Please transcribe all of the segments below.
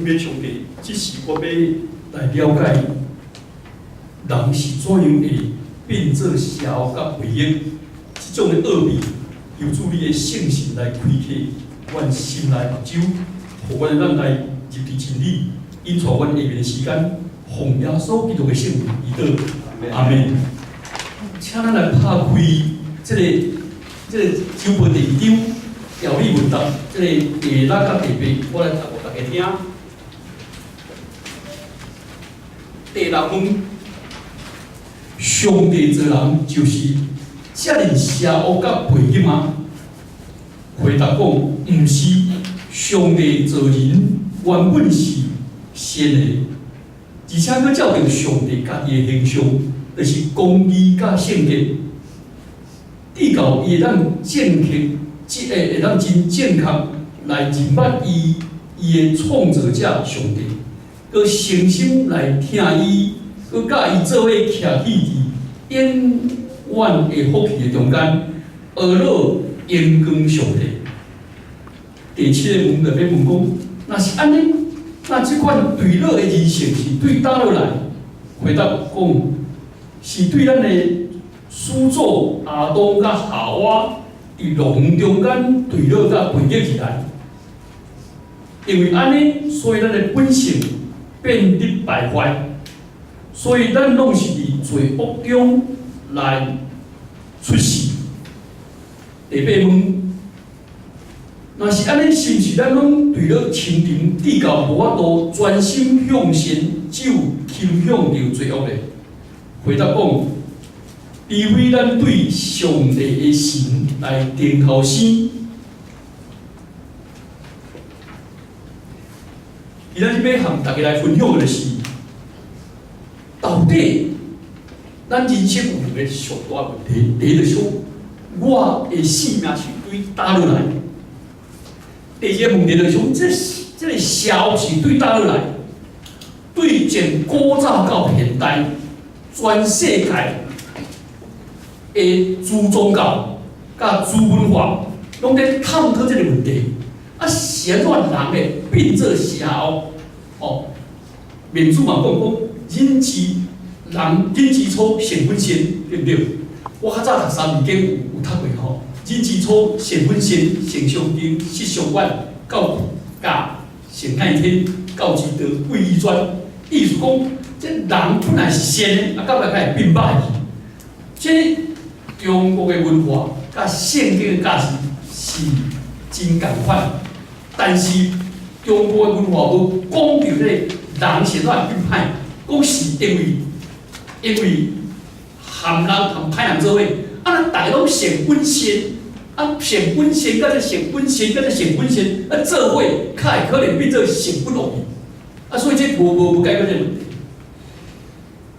敬的上帝，這是我欲來了解人是怎樣會變做邪惡佮悖逆這種的奧秘，求主你的聖神來開啟阮心內目睭，予阮會當來入佇真理，引帶阮下面的時間，奉耶穌基督的聖名祈禱，阿門。請咱來拍開這個周報第二章，要理問答，這個第六佮第八，我來讀予大家聽。第六問：上帝造人就是遮爾邪惡佮悖逆嗎？回答講，毋是，上帝造人原本是善的，而且閣照著上帝家己的形象，就是公義佮聖潔。至到伊會當正確，這個會當真正確來認捌伊的創造者上帝，閣誠心來疼伊，閣佮伊做伙徛起佇永遠的福氣的中間，呵咾榮光上帝。第七个問題欲問講，若是按呢，那這款墜落的人性是對佗落來？回答講，是對咱的始祖亞當佮夏娃佇樂園中間墜落佮悖逆而來。因為按呢，所以咱的本性變得敗壞，所以咱攏是佇罪惡中來出世。第八問，若是按呢，是毋是咱攏墜落深沉，至到無法度專心向善，只有傾向著罪惡呢？回答講，除非咱對上帝的神來定頭生。今仔日欲和大家來分享的就是，到底咱人生有兩個上大問題。第一就是講，我的性命是對佗落來？第二個問題就是講，這個邪惡是對佗落來？對從古早到現代，全世界的諸宗教佮諸文化，攏佇探討這個問題。啊，是按怎人會變做邪惡？哦，孟子嘛講講，人之人人之初性本善，對毋對？我較早讀三字經有讀過吼，人之初性本善，性相近，習相遠，教教性乃遷，教之道貴以專。意思講，這人本來是善的，啊，到尾才會變歹去。這中國的文化佮聖經的價值是真仝款，但是中國的文化無講著這個人是按怎變歹，講是因為含人含歹人做伙，啊，咱逐家攏性本善，啊，性本善佮這性本善佮這性本善，啊，做伙較會可能變做性本惡去，啊，所以這無解決這個問題。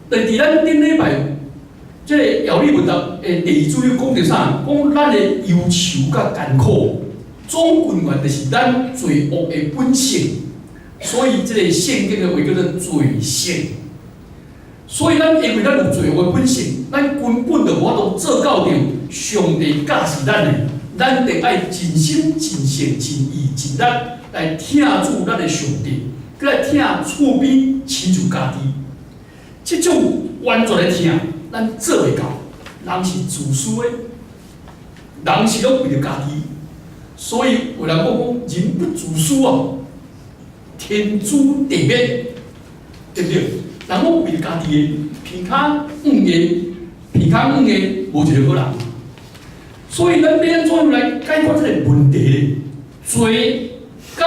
但佇咱頂禮拜，這個要理問答的第二主日講著啥？講咱的憂愁佮艱苦，總根源就是咱罪惡的本性，所以這個聖經的話叫做罪性。所以咱因為咱有罪惡的本性，咱根本就無法度做到著上帝教示咱的，咱得愛盡心、盡性、盡意、盡力來疼主咱的上帝，閣來疼厝邊親像家己。這種完全的疼，咱做袂到。人是自私的，人是攏為著家己，所以有人講講人不自私啊，天誅地滅，對毋對？人攏為著家己的，鼻跤黃的，鼻跤黃的，無一個好人。所以咱欲按怎樣來解決這個問題呢？罪佮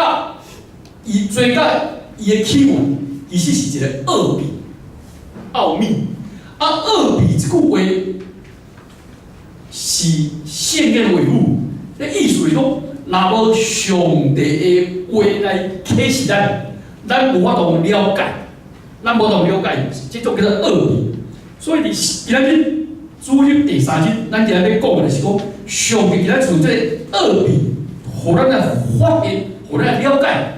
伊罪佮伊的起源，其實是一個奧秘，奧秘。啊，奧秘這句話是聖經的話語，這意思是講，若無上帝的話來啟示咱，咱無法度了解，咱無法度了解，這種叫做奧秘。所以佇今仔日主日第三日，咱今仔欲講的就是講，上帝今仔賜這個奧秘，予咱來發現，予咱來了解。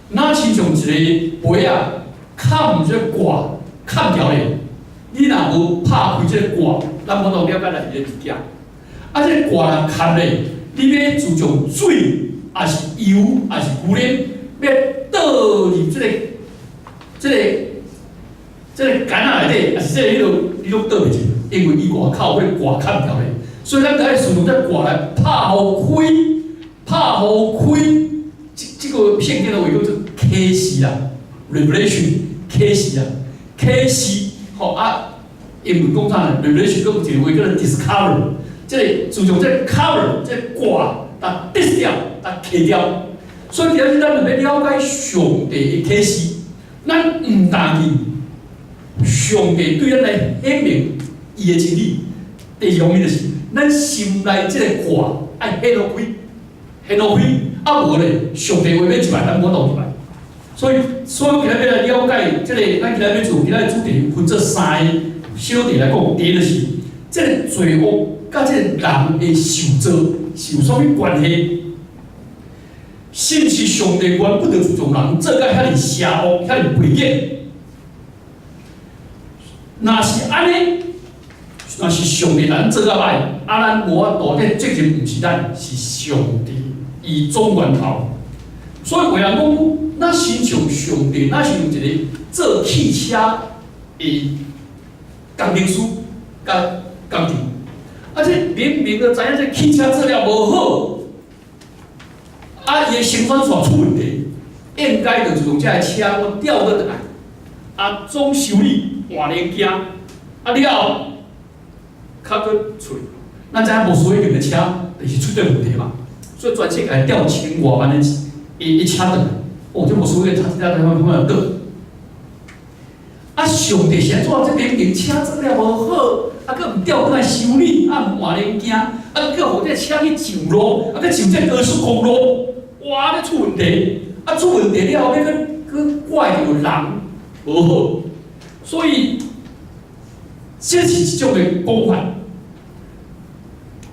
若親像一個杯仔，崁這個蓋崁牢咧，你若無拍開這個蓋，咱無法度了解內面的物件。啊，這個蓋若崁咧，你欲注重水，抑是油，抑是牛奶，欲倒入這個矸仔內底，抑是這个彼落，你攏倒袂進，因為伊外口彼個蓋冚牢咧。所以咱著愛使用這蓋來拍予開，拍予開。這個聖經的話叫做啟示啦，revelation 啟示啦，啟示吼啊，英文講啥呢？revelation 閣有一個話叫做 discover，這個自從這個 cover 這個蓋，共跌掉，共揭掉。所以今日咱著欲了解上帝的啟示，咱毋但是上帝對咱來顯明伊的真理。第二方面就是，咱心內這個蓋愛掀予開，掀予開，啊無咧，上帝話欲入來，咱無法度入來。所以今日欲來了解這個，咱今日欲做今日主題分做三個小題來講。第一就是，這個罪惡佮這個人的受造是有啥物關係？是毋是上帝原本就注重人做甲遐爾邪惡、遐爾背逆？若是按呢，若是上帝咱做甲歹，啊，咱無法度，這責任毋是咱，是上帝伊總源頭。所以有人講，若親像上帝，若是有一個做汽車的工程師佮工廠，啊，這明明就知影這汽車做了無好，啊，伊的生產線出問題，應該就是用這个車我調轉來，啊，總修理換零件，啊了後，較閣出。咱知影無需要用的車，就是出這問題嘛。所以全世界調千外萬的一車轉來，哦，這無需要車，這這這這倒。啊，上帝是按怎？這明明車做了無好，啊，閣毋調轉來修理，啊，毋換零件，啊，閣予這車去上路，啊，閣上這高速公路，哇，這出問題！啊，出問題了後，欲閣閣怪著人無好，所以這是一種的講法。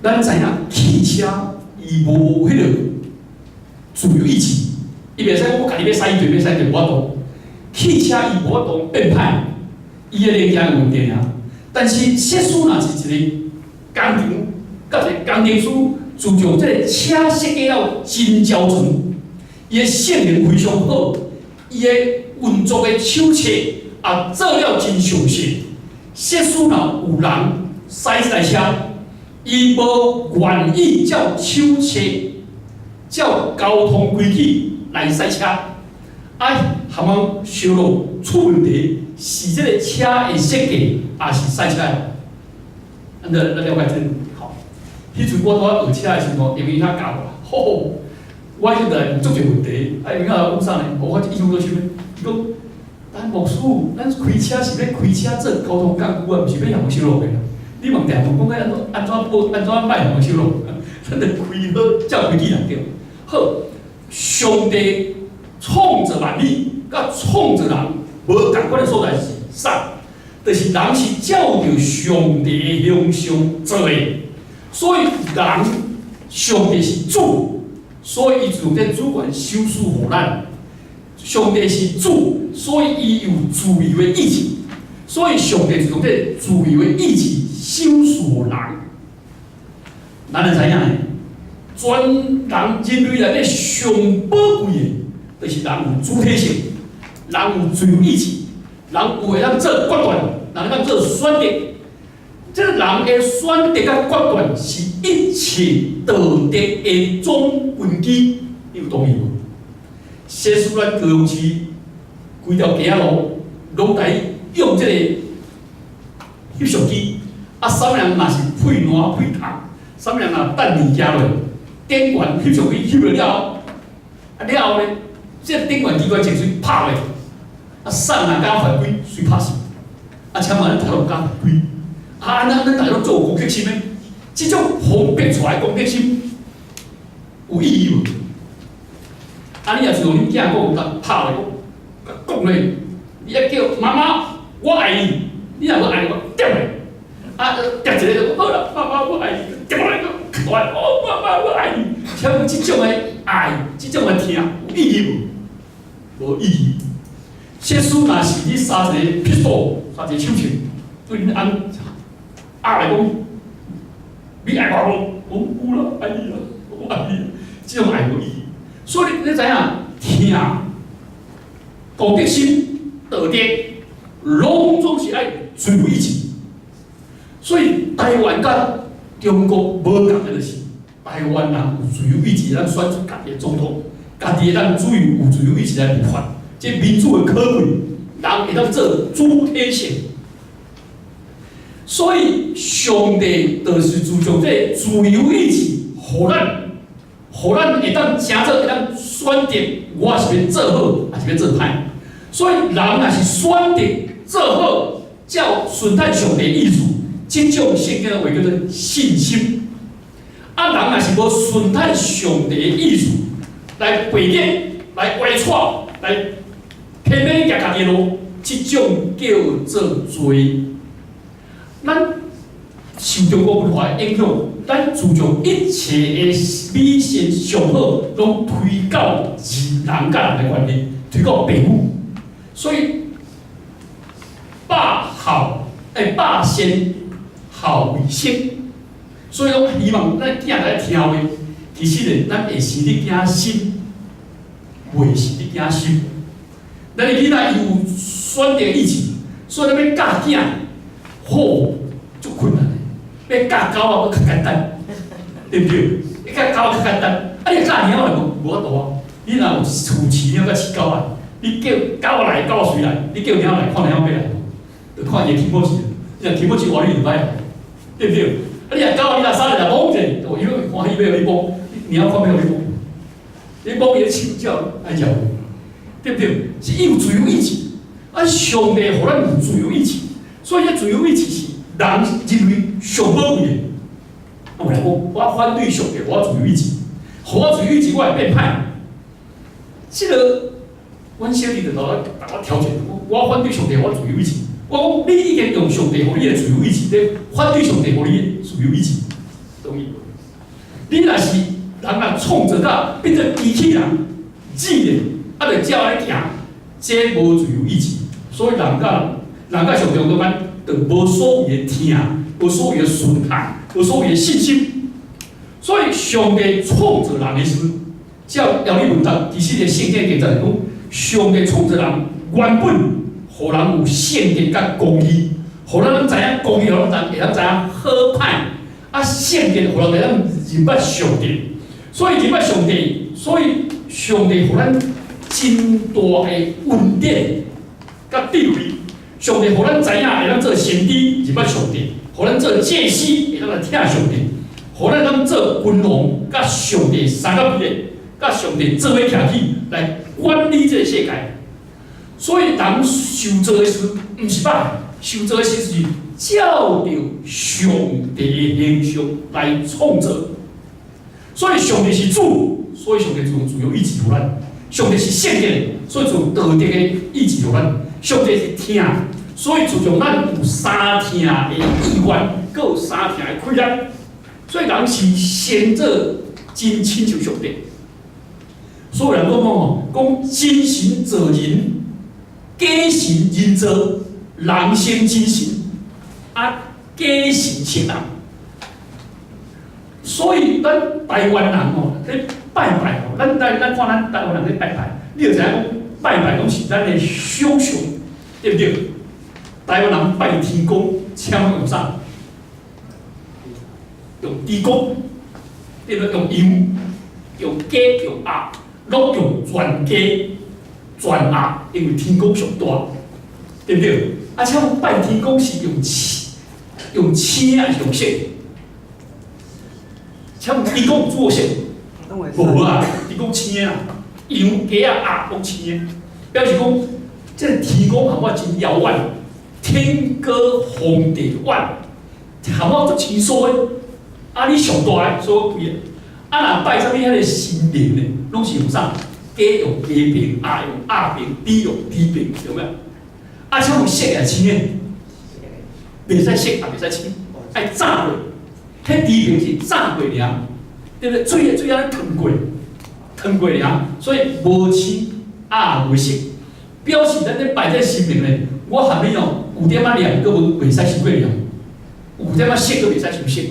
咱知影汽車伊無彼個自由意志，伊袂使講我家己欲駛對，欲駛對無法度。汽車伊無法度變歹，伊的零件有問題爾。但是設使若是一個工廠，佮一個工程師，自從這個車設計了真周全，伊的性能非常好，伊的運作的手冊也做了真詳細。設使若有人駛這台車，伊無願意照手冊、照交通規矩來駛車，啊，含通燒路出問題，是這個車的設計，抑是駛車的？咱了解這個好。彼陣我拄仔學車的時陣，因為伊遐教我，吼吼，我迄陣有足濟問題，啊，伊講啥呢？無我印象做啥物？伊講，咱牧師，咱開車是欲開車做交通工具啊，毋是欲用修路的。你問定問講欲按怎按怎報按怎歹用修路？咱著開好照規矩來對。好，上帝創造萬物，佮創造人無仝款的所在是啥？就是人是照著上帝的形象做的，所以人上帝是主，所以伊就用這主權賞賜予咱。上帝是主，所以伊有自由的意志，所以上帝就用這自由的意志賞賜予人。咱會知影呢？全人人類內底上寶貴的，就是人有主體性，人有自由意志，人有會當做決斷，人會當做選擇。這個人的選擇佮決斷是一切道德的總根基，你有同意無？設使咱高雄市規條街仔路攏佇用這個翕相機，啊，啥物人若是屁瀾屁蟲，啥物人若擲物件落，警員翕相機翕落了後，啊了後呢，這個警員機關淨隨拍落，啊，啥人敢犯規，隨拍死。啊，請問咱逐家攏敢犯規？啊，咱逐家攏做有攻擊心的，這種封閉出來攻擊心有意義無？啊，你若是予恁囝講，共拍落，講講咧，你愛叫媽媽，我愛你，你若無愛我，掂咧，啊，掂一個就好啦，媽媽我愛你，掂落來個，大哦，媽媽我愛你，請問這種的愛，這種的疼有意義無？無意義。設使若是你捎一個 pistol，捎一個手槍，對恁翁仔來講，你愛我無？我有啦，愛你啦，我愛你，這種愛無意義。所以你知影疼公德心、道德，攏總是愛自由意志。所以台灣佮中國無仝的就是，台灣人有自由意志，咱選出家己的總統，家己會當自由有自由意志來立法，這民主的可貴，人會當做主體性。所以上帝就是注重這個自由意志，予咱會當成做會當選擇，我是欲做好，抑是欲做歹。所以人若是選擇做好，照順趁上帝意思，這種聖經話叫做信心。啊，人若是無順趁上帝的意思，來背逆、來歪趖、來偏偏行家己的路，這種叫做罪。咱受中國文化的影響，咱注重一切的美善上好，攏推到人人佮人的關係，推到父母。所以百孝，百善孝為先。所以講，希望咱囝來聽話，其實咧，咱會是咧驚心，袂是咧驚心。咱的囡仔伊有選擇意志，所以咱欲教囝好足困難的，欲教狗仔閣較簡單，對毋對？你教狗仔較簡單，啊你教貓仔就無法度啊。你若有厝飼貓佮飼狗仔，你叫狗來狗隨來，你叫貓來看貓欲來無？就看伊的起毛勢，你若起毛勢活你就歹來，對毋對？啊你若狗你若啥來摸者，哦伊會歡喜欲予你摸，貓看欲予你摸，你摸伊咧手叫愛食無？對毋對？是伊有自由意志，啊上帝予咱有自由意志，所以這自由意志是人認為上寶貴的。啊有人講，我反對上帝予我自由意志，予我自由意志我會變歹。這個阮小弟就頭來共我挑戰，我反對上帝予我自由意志。我講你已經用上帝予你的自由意志，咧反對上帝予你的自由意志，同意無？你若是人若創造到變做機器人、智能，啊，就照按呢行，這無自由意志。所以人佮人佮上帝中間，就無所謂的疼，無所謂的順從，無所謂的信心。所以上帝創造人的時陣，照要理文章，其實個聖經記載講，上帝創造人原本，予人有聖潔佮公義，予咱攏知影公義，予咱會當知影好歹，啊聖潔，予人會當認捌上帝。所以認捌上帝，所以上帝予咱真大的恩典佮智慧。上帝予咱知影會當做先知，認捌上帝；予咱做祭司，會當來疼上帝；予咱當做君王，佮上帝相佮比的，佮上帝做伙徛起來管理這個世界。所以人受造的時，毋是歹，受造的時是照著上帝的形象來創造。所以上帝是主，所以上帝就用自由意志予咱；上帝是聖潔的，所以就用道德的意志予咱；上帝是疼，所以就讓咱有相疼的意願，閣有相疼的氣力。所以人是先做真親像上帝。所以人講講吼，講真神造人。假神人造，人先真神，啊假神成人。所以咱台灣人吼，咧拜拜吼，咱看咱台灣人咧拜拜，你就知影講拜拜攏是咱的想象，對毋對？台灣人拜天公，請問用啥？用豬公，對毋對？用羊，用雞，用鴨，攏用全雞。全鴨，因為天公上大，對毋對？啊，請問拜天公是用青用青抑是用色？請問天公有煮色？無啊，天公青的啦，羊、雞仔、鴨攏青的，表示講這個天公和我真遙遠，天高皇帝遠，和我足生疏的。啊，你上大的，所以我規个。啊，若拜啥物彼個神明呢？攏是用啥？雞用雞爿，鴨用鴨爿，豬用豬爿，有沒有？啊，請問色抑青的？袂使色，也袂使青，愛炸過。彼豬爿是炸過爾，對不對？水的水按呢燙過，燙過爾，所以無青，也無色，表示咱咧拜這個神明咧，我含你哦，有點仔念，閣無袂使傷過念；有點仔色，閣袂使傷色。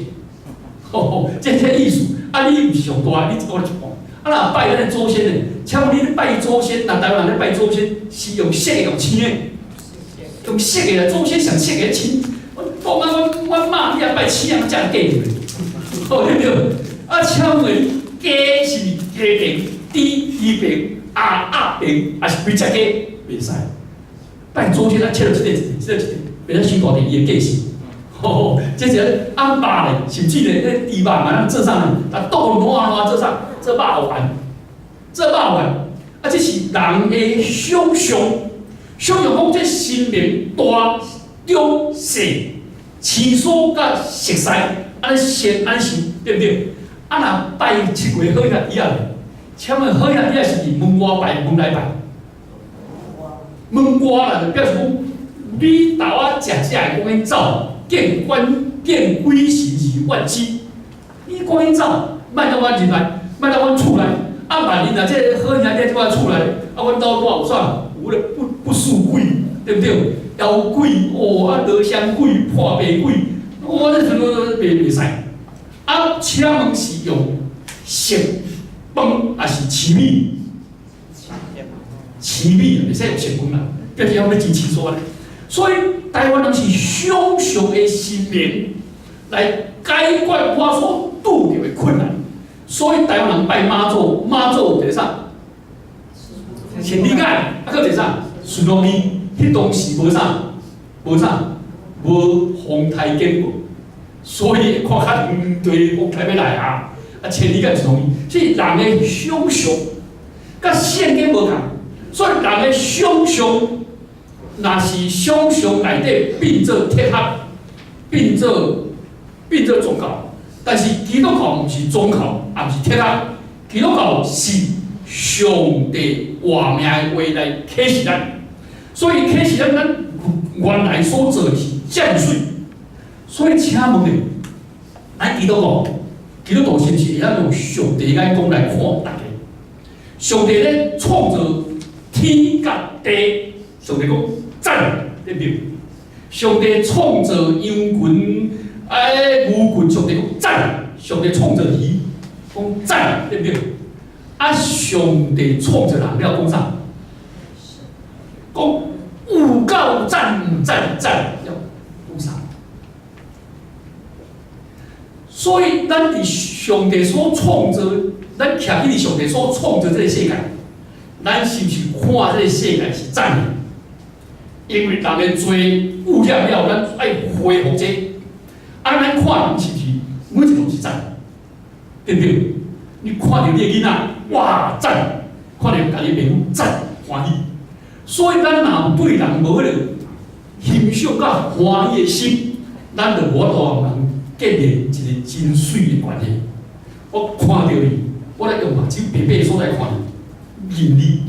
吼吼，這這意思。啊，你毋是上大，你一個一半。啊，若拜咱的祖先呢？請問你咧拜祖先，若台灣人咧拜祖先，是用色的，用青的？用色的啦，祖先上色的青。我講啊，阮阮媽你也拜青啊，才會嫁入去，好對不對？啊，請問雞是雞爿、豬豬爿、鴨鴨爿，還是規隻雞？袂使。拜祖先啊，切了這個，這個，袂使傷大塊，伊會過身。吼，這是按肉咧，甚至咧，那豬肉嘛，咱做啥呢？啊，倒爛爛做啥？做肉丸，做肉丸。啊，這是人的想象，想象講這神明大、中、細，生疏佮熟似，按呢先按想，對不對？啊，若拜七月好兄弟仔，請問好兄弟仔是佇門外拜，門內拜？門外啦，就表示講你豆仔食食的，趕緊走。見關見鬼神而遠之，你趕緊走，莫到阮入來，莫到阮厝內。啊，萬一若這個好兄弟佇阮厝內，啊，阮兜我有啥？有咧不不事鬼，對不對？妖鬼哦，啊，落香鬼、破病鬼，我這什麼袂袂使。啊，請問是用熟飯還是生米？生米袂使用熟飯啦，表示講欲真清楚咧。所以台灣人是想象的神明來解決我所拄著的困難，所以台灣人拜媽祖，媽祖有一個啥？千里眼，啊，閣一個啥？巡邏面，彼當時無啥，無啥，無風颱警報，所以看較遠對風颱欲來啊！啊，千里眼巡邏面，是人的想象，佮聖經無仝，所以人的想象。若是想象內底變做哲學，變做宗教，但是基督教毋是宗教，也毋是哲學，基督教是上帝活命的話來啟示咱，所以啟示咱咱原來所做的是遮爾媠。所以請問你，咱基督教，基督徒是毋是會曉用上帝眼光來看逐家？上帝咧創造天佮地，上帝講讚，對毋對？上帝創造羊群、哎牛群，上帝講讚；上帝創造魚，講讚，對毋對？啊，上帝創造人了講啥？講有夠讚讚讚，了講啥？所以，咱佇上帝所創造，咱徛起佇上帝所創造這个世界，咱是毋是看這个世界是讚的？因為人的罪污染了，咱愛恢復這個。啊，咱看人是毋是每一個攏是讚？對毋對？你看著你的囡仔，哇讚！看著家己朋友讚，歡喜。所以咱若對人無彼個欣賞佮歡喜的心，咱就無法度予人建立一個真媠的關係。我看著你，我來用目睭白白的所在看你，認你。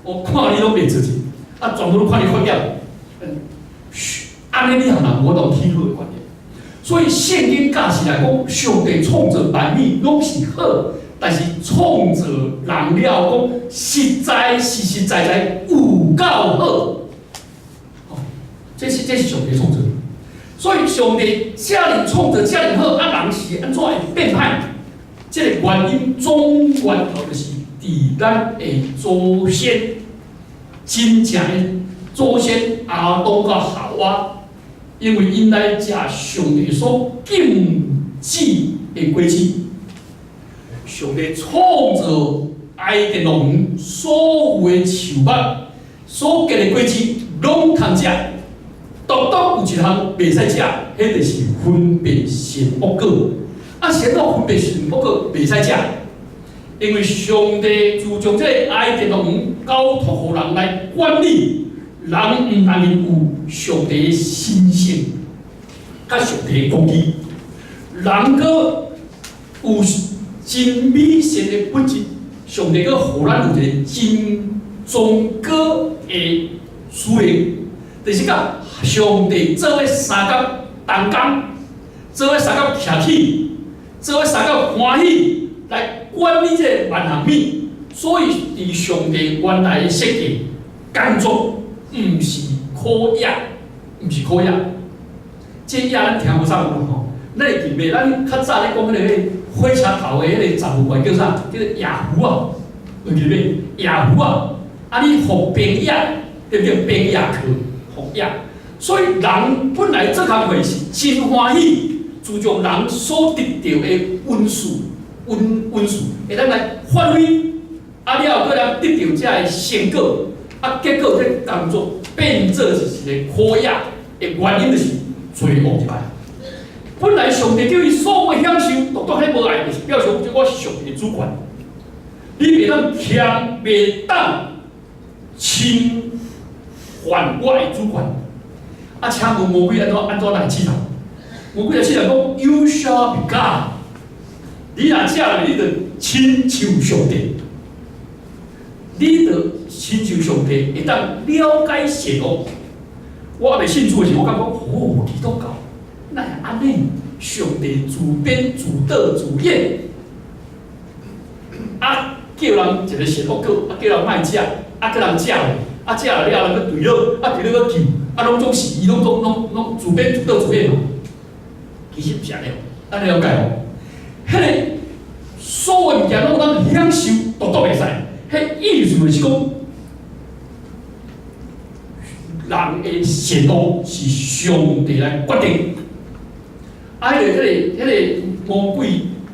我看你攏袂做錢，啊，全部攏看你缺點。按呢，你予人無法度起好的關係。所以聖經教示來講，上帝創造萬物攏是好，但是創造人了講，實在實實在在有夠好。哦，這是上帝創造。所以上帝遮爾創造遮爾好，啊人是按怎會變歹？這個原因總源頭就是佇咱的祖先，真正的祖先亞當佮夏娃，因為𪜶來食上帝所禁止的果子，上帝創造伊甸樂園所有的樹木，所結的果子攏通食，獨獨有一項袂使食，彼就是分別善惡果。啊，是按怎分別善惡果袂使食？因為上帝自從這個伊甸樂園交託予人來管理，人毋但有上帝的神性，佮上帝的公義，人閣有真美善的本質，上帝閣予咱有一個真崇高的使命，就是佮上帝做伙相共同工，做伙相共徛起，做伙相共歡喜，來管理這個萬項物。所以，佇上帝原來的設計工作，毋是苦役，毋是苦役。這役咱聽無啥有吼，咱會記袂？咱較早咧講彼個火車頭的彼個雜務員叫啥？叫做夜壺啊，會記袂？夜壺啊，啊你予兵役，對毋對？兵役課，服役。所以人本來做工課是真歡喜，自從人所得著的恩賜、恩賜，會當來發揮，啊了後閣來得著這个成果，啊結果這工作變做是一個苦役的原因，就是罪惡入來。本來上帝叫伊所有享受，獨獨彼無愛，就是表示我上帝的主權。你袂當欠，袂當侵犯我的主權。啊，請問魔鬼按怎按怎來試探？魔鬼來試探講：You shall be God。你若食了，你就親像上帝。你就親像上帝，會當了解善惡。我猶未信主的時候，我感覺哦，基督教哪會按呢？上帝自編自導自演，啊，叫人一个善惡果，啊，叫人莫食，啊，叫人食咧，啊，食了了，人閣墜落，啊，墜落閣救，啊，攏總是伊攏總攏攏自編自導自演嘛。其實毋是按呢，咱了解哦。彼个所有物件攏通享受，獨獨袂使。彼意思就是講，人的善惡是上帝來決定。啊，彼個魔鬼，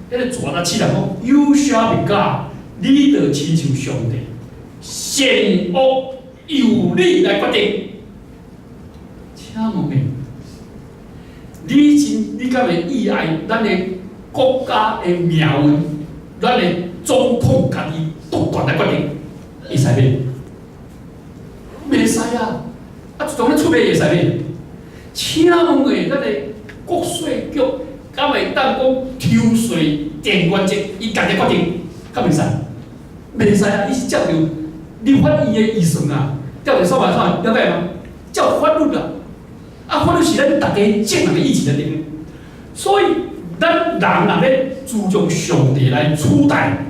彼個蛇來試探講：You shall be God，你就親像上帝，善惡由你來決定。請問你，你真你敢會意愛咱的國家的命運，咱的總統家己獨斷來決定，會使袂？袂使啊！啊，自從咧出賣會使袂？請問的，咱的國稅局敢會當講抽稅電源值，伊家己決定，敢會使？袂使啊！伊是照著立法院的預算啊，照著啥物啥，了解嗎？照法律啊，啊，法律是咱逐家眾人的意志來定。所以咱人若欲注重上帝來取代，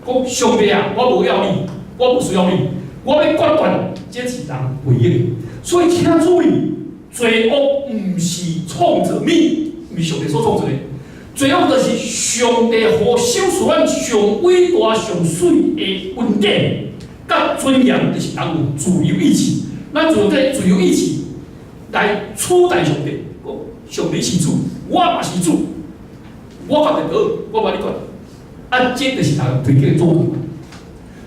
講上帝啊，我無要你，我無需要你，我欲決斷，這是人唯一的。所以請注意，罪惡毋是創造物，毋是上帝所創造的。罪惡就是上帝予賞賜咱上偉大、上媠的恩典，佮尊嚴，就是人有自由意志。咱就用這个自由意志來取代上帝，講上帝是主，我嘛是主，我決定好，我無你管。啊，這就是人推舉的作用。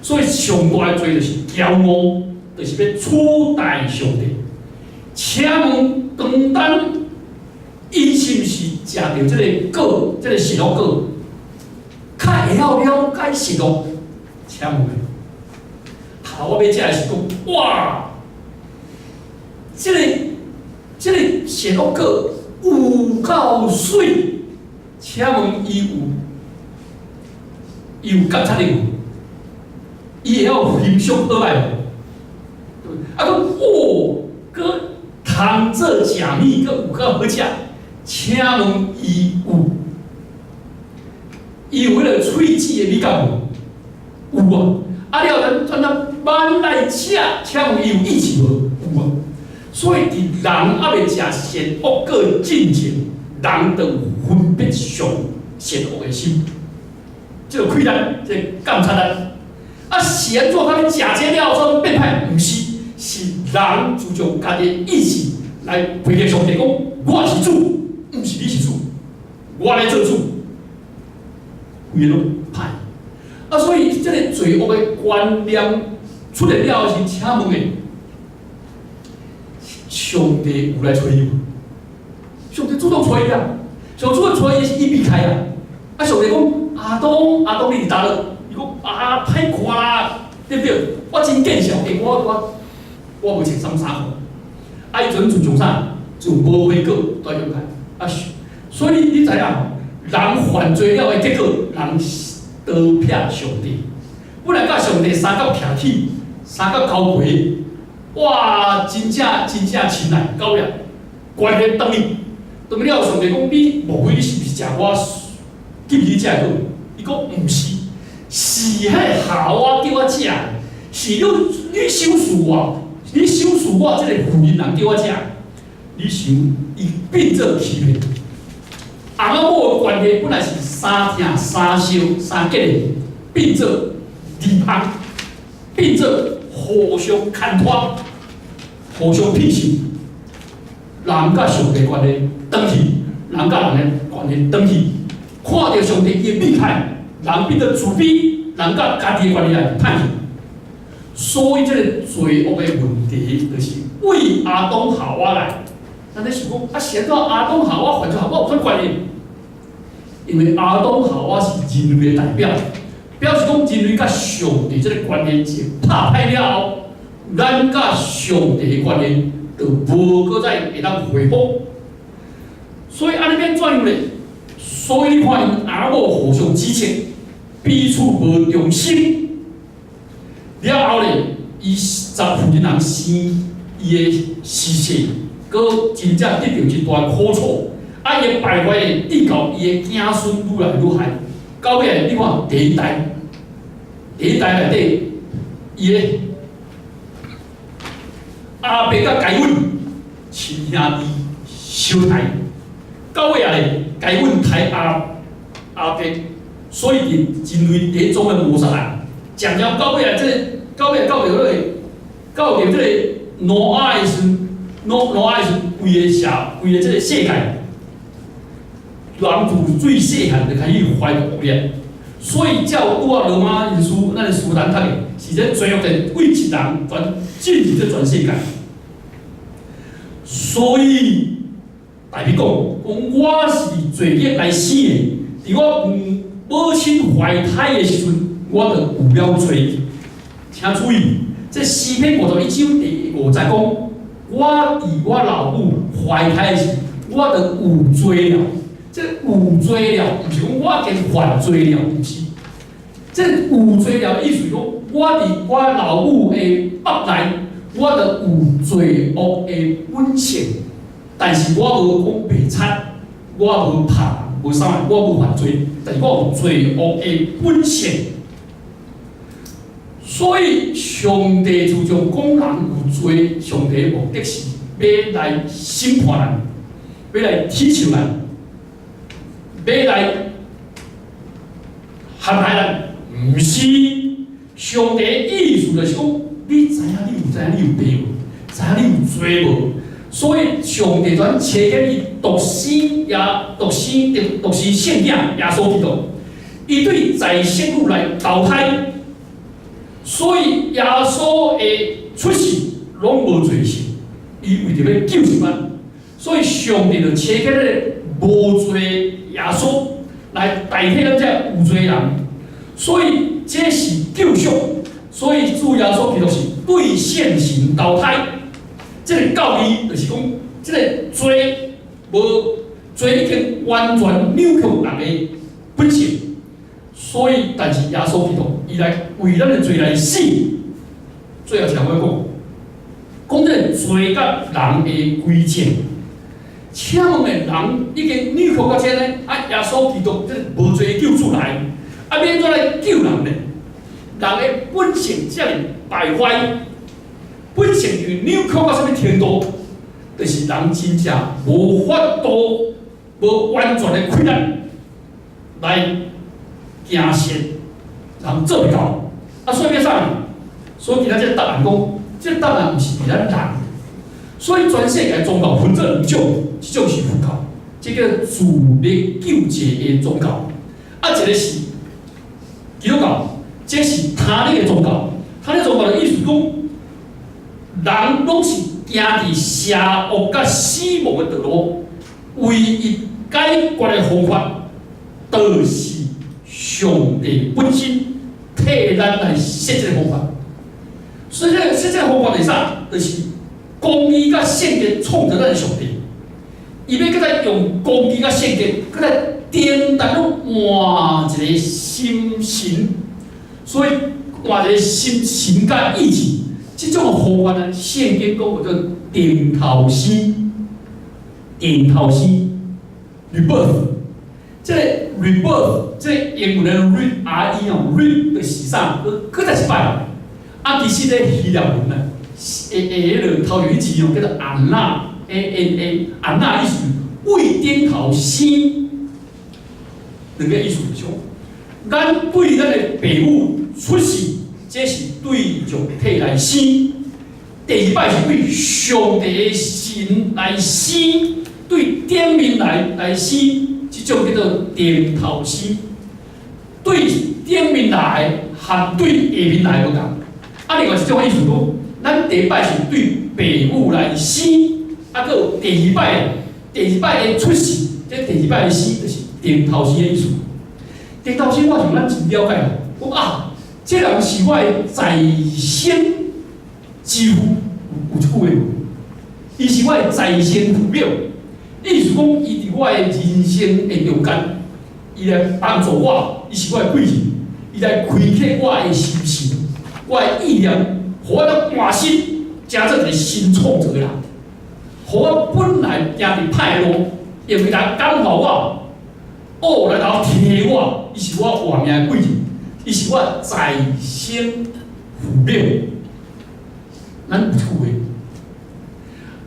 所以上大的罪就是驕傲，就是欲取代上帝。請問當當伊是毋是食著這个果，這个善惡果，較會曉了解善惡？請問，頭我欲食的是講，哇，這個善惡果有夠媠。請問伊有覺察力無？伊會曉欣賞好歹無？啊，講哦，閣通做食物，閣有夠好食。請問伊有彼个喙齒的味覺無？有啊。啊了，咱咱慢來食，請問伊有意志無？有啊。所以佇人猶未食善惡果進前，人就有分別上善惡的心，這個氣力，這個監察力。啊，是按怎他們食這了後變歹？毋是，是人注重家己的意志來回應上帝講：我是主，毋是你是主，我來做主。規个攏歹。啊，所以這個罪惡的觀念出現了後時，請問的，上帝有來揣伊無？上帝主動揣伊啊！上帝主動揣伊是伊避開啊！啊，上帝講：亞當，亞當，你佇佗落？伊講：啊，歹看啦，對毋對？我真見笑，欸，我無穿啥衫褲。啊，伊陣就從啥？就無花果帶入來。啊，所以你知影，人犯罪了的結果，人逃避上帝。本來佮上帝相角徛起，相角交陪，哇，真正真正親愛，到尾關鍵轉去，轉去了後，上帝講：你莫非你是毋是食我禁止你食的果？伊講毋是，是彼个夏娃叫我食的，是你賞賜我，你賞賜我這个婦人人叫我食。你想伊變做欺騙，翁仔某的關係本來是三疼三相三結的，變做二芳，變做互相牽拖、互相騙信。人佮上帝關係斷去，人佮人的關係斷去，看著上帝伊的美歹，人變做自卑，人佮家己的關係也歹去。所以這個罪惡的問題，就是為亞當夏娃來。咱咧想講，啊，是按怎亞當夏娃犯罪，和我有啥關係？因為亞當夏娃是人類的代表，表示講人類佮上帝這個關係是拍歹了後，咱佮上帝的關係就無閣再會當恢復。所以按呢變怎樣咧？所以你看𪜶翁仔某互相指責，彼此無忠心。了後咧，伊十婦人生伊的時勢，閣真正得著真大苦楚。啊，伊的敗壞會致到伊的子孫愈來愈害。到尾你看第一代，第一代內底，伊的亞伯佮該隱親兄弟相刣，到尾仔咧，該隱刣亞伯，所以佇人類第一宗的謀殺案。講了到尾啊，這個到尾到著彼個，到著這個挪亞的時陣，挪亞的時陣，規個社，規個這個世界，人自最細漢就開始懷惡念，所以照拄仔羅馬人書，咱的書單讀的，是這罪惡的為一人全進入這全世界。所以大衛講，講我是罪孽來生的，佇我母親懷胎的時陣，我就有了罪。請注意，這詩篇51章第五節講，我佇我老母懷胎的時，我就有罪了。這有罪了，毋是講我已經犯罪了，毋是。這有罪了意思講，我佇我老母的腹內，我就有罪惡的本性，但是我無講白賊，我無拍無啥，我無犯罪，但是我有罪惡的本性。所以上帝自從講人有罪，上帝的目的是欲來審判咱，欲來體恤咱，欲來陷害咱，毋是。上帝的意思就是講，你知影你有知影你有病無？知影你有罪無？所以上帝專差遣伊獨生也獨生的獨生聖子耶穌基督，伊對在生女來投胎，所以耶穌的出世攏無罪性，伊為著欲救贖咱，所以上帝就差遣彼個無罪耶穌來代替咱這有罪人，所以這是救贖，所以主耶穌基督是對聖神投胎。這個教義就是講，這個罪無罪已經完全扭曲人的本性，所以但是耶穌基督伊來為咱的罪來死。最後像我講，講這個罪佮人的歸正，請問的人已經扭曲到這呢？啊，耶穌基督這個無罪的救主來，啊，欲按怎來救人呢？人的本性遮爾敗壞。本性就扭曲到啥物程度？就是人真正無法度、無完全的氣力來行善，人做袂到。啊，所以欲啥？所以今仔這個答案講，這個答案毋是佇咱人。所以全世界宗教分做兩種，一種是佛教，這個自力救濟的宗教；啊，一個是基督教，這是他力的宗教。他力宗教的意思講，人攏是行佇邪惡佮死亡的道路，唯一解決的方法，就是上帝本身替咱來設這個方法。所以這個設這個方法是啥？就是公義佮聖潔創造咱的上帝，伊欲閣再用公義佮聖潔，閣來頂單換一個心神，所以換一個心神佮意志。這種方法呢，聖經講叫做重頭生，重頭生，rebirth。這個 rebirth，這個英文的 re r e 哦，re 就是啥？閣再一擺。啊，其實咧希臘文呢，會會彼個頭一字哦，叫做 ana，a n a，ana 意思為頂頭生。兩个意思是啥？咱對咱的爸母出世，這是對肉體來生；第二擺是對上帝的神來生，對頂面來生，這種叫做頂頭生。對頂面來和對下面來無仝。啊，另外一種意思講，咱第一擺是對爸母來生，啊，閣有第二擺，第二擺的出世，這第二擺的生就是頂頭生的意思。頂頭生我想咱真了解哦，講啊，這人是我的在生之父，有這句話無？伊是我的在生父母，意思講伊佇我的人生的中間，伊來幫助我，伊是我的貴人，伊來開啟我的心神，我的意念，予我來換新，成做一个新創造的人，予我本來行佇歹的路，因為來感化我，哦，來來提我，伊是我活命的貴人，伊是我在生父母。咱有這句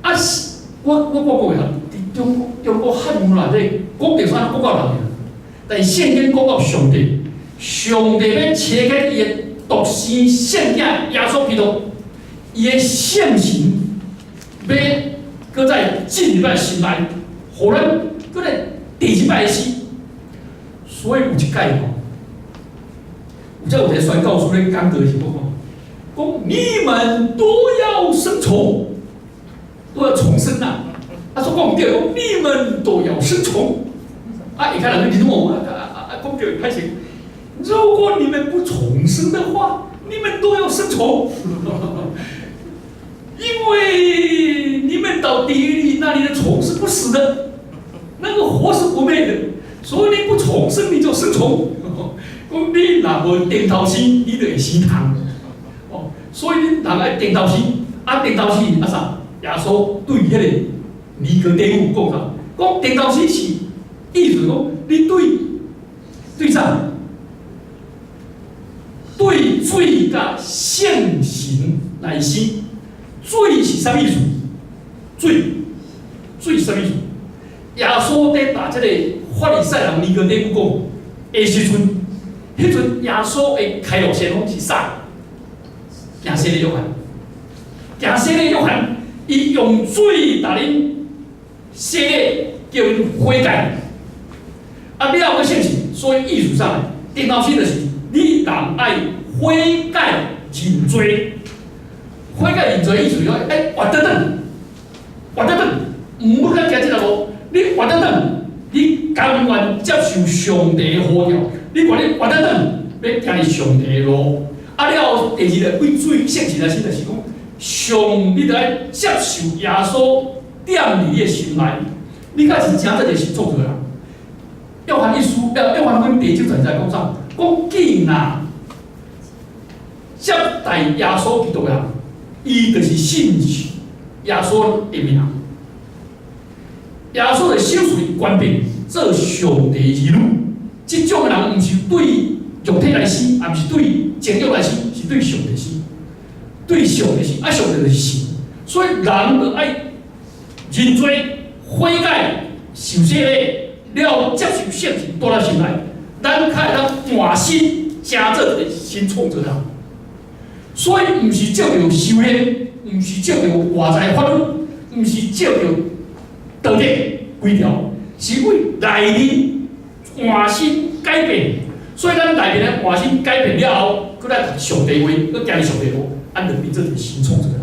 話，啊是，我講過啊，佇中國漢語內底講著啥講到人爾，但是聖經講到上帝，上帝欲差遣伊的獨生聖子耶穌基督，伊的聖神欲閣再進入咱心內，予咱閣來第二擺的生。所以有一擺吼，有這有一个宣教師咧講道時講吼，講你們都要生蟲，都要重生啊！啊，說講毋對，講你們都要生蟲。啊，一開始你我啊啊啊，講對歹勢。如果你們不重生的話，你們都要生蟲，因為你們到地獄裡那裡的蟲是不死的，那個火是不滅的，所以你不重生你就生蟲。講你若無頂頭生，你就會生蟲。哦，所以恁人愛頂頭生，啊頂頭生啊啥？耶穌對彼個尼哥底母講啥？講頂頭生是意思講你對啥？對水佮聖神來生，水是啥物意思？水，水啥物意思？耶穌佇答這個法利賽人尼哥底母講的時陣，彼陣耶穌的開路先鋒是啥？行洗禮約翰，行洗禮約翰，伊用水共恁洗禮，叫𪜶悔改。啊，了後閣聖神，所以意思上，頂頭生就是你人愛悔改認罪，悔改認罪意思就是愛活轉轉，活轉轉，毋好閣行這條路，你活轉轉，你甘願接受上帝的呼召，你願意活轉轉，欲行佇上帝的路。啊了後，第二个對水聖神來生就是講，上你著愛接受耶穌踮佇你的心內，你才是成做一个新創造人。約翰一書，約翰福音第九章在講啥？講既若接待耶穌基督的人，伊就是信耶穌的名。耶穌就賞賜伊權柄做上帝兒女。這種人毋是對肉體來生，也毋是對情慾來生，是對上帝生。對上帝生，啊，上帝就是神。所以人著愛認罪、悔改、受洗禮，了後接受聖神蹛佇心內，咱較會當換新，成做一个新創造人。所以毋是藉著修煉，毋是藉著外在法律，毋是藉著道德規條，是為內面換新改變。所以咱內面的換新改變了後，閣來讀上帝話，閣行佇上帝路，按就變做一个新創造人。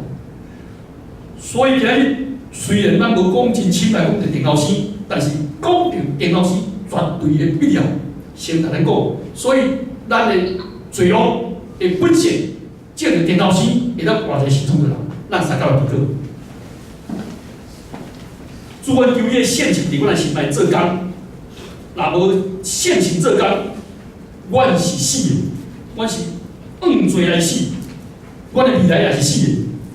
所以今日雖然咱無講真深來講著頂頭生，但是講著頂頭生絕對的必要，先共咱講。所以咱的罪惡的本性，藉著頂頭生，會當換一個新創造人。咱三個來祈禱。主，阮求你的聖神佇阮的心內做工，若無聖神做工，阮是死的，阮是按罪來死，阮的未來也是死的。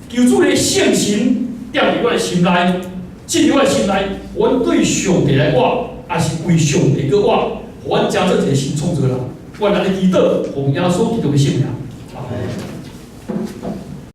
求主的聖神踮佇阮的心內，進入阮的心內，阮對上帝來活，也是為上帝閣活，予阮成做一個新創造人。阮按呢祈禱，奉耶穌基督的聖名。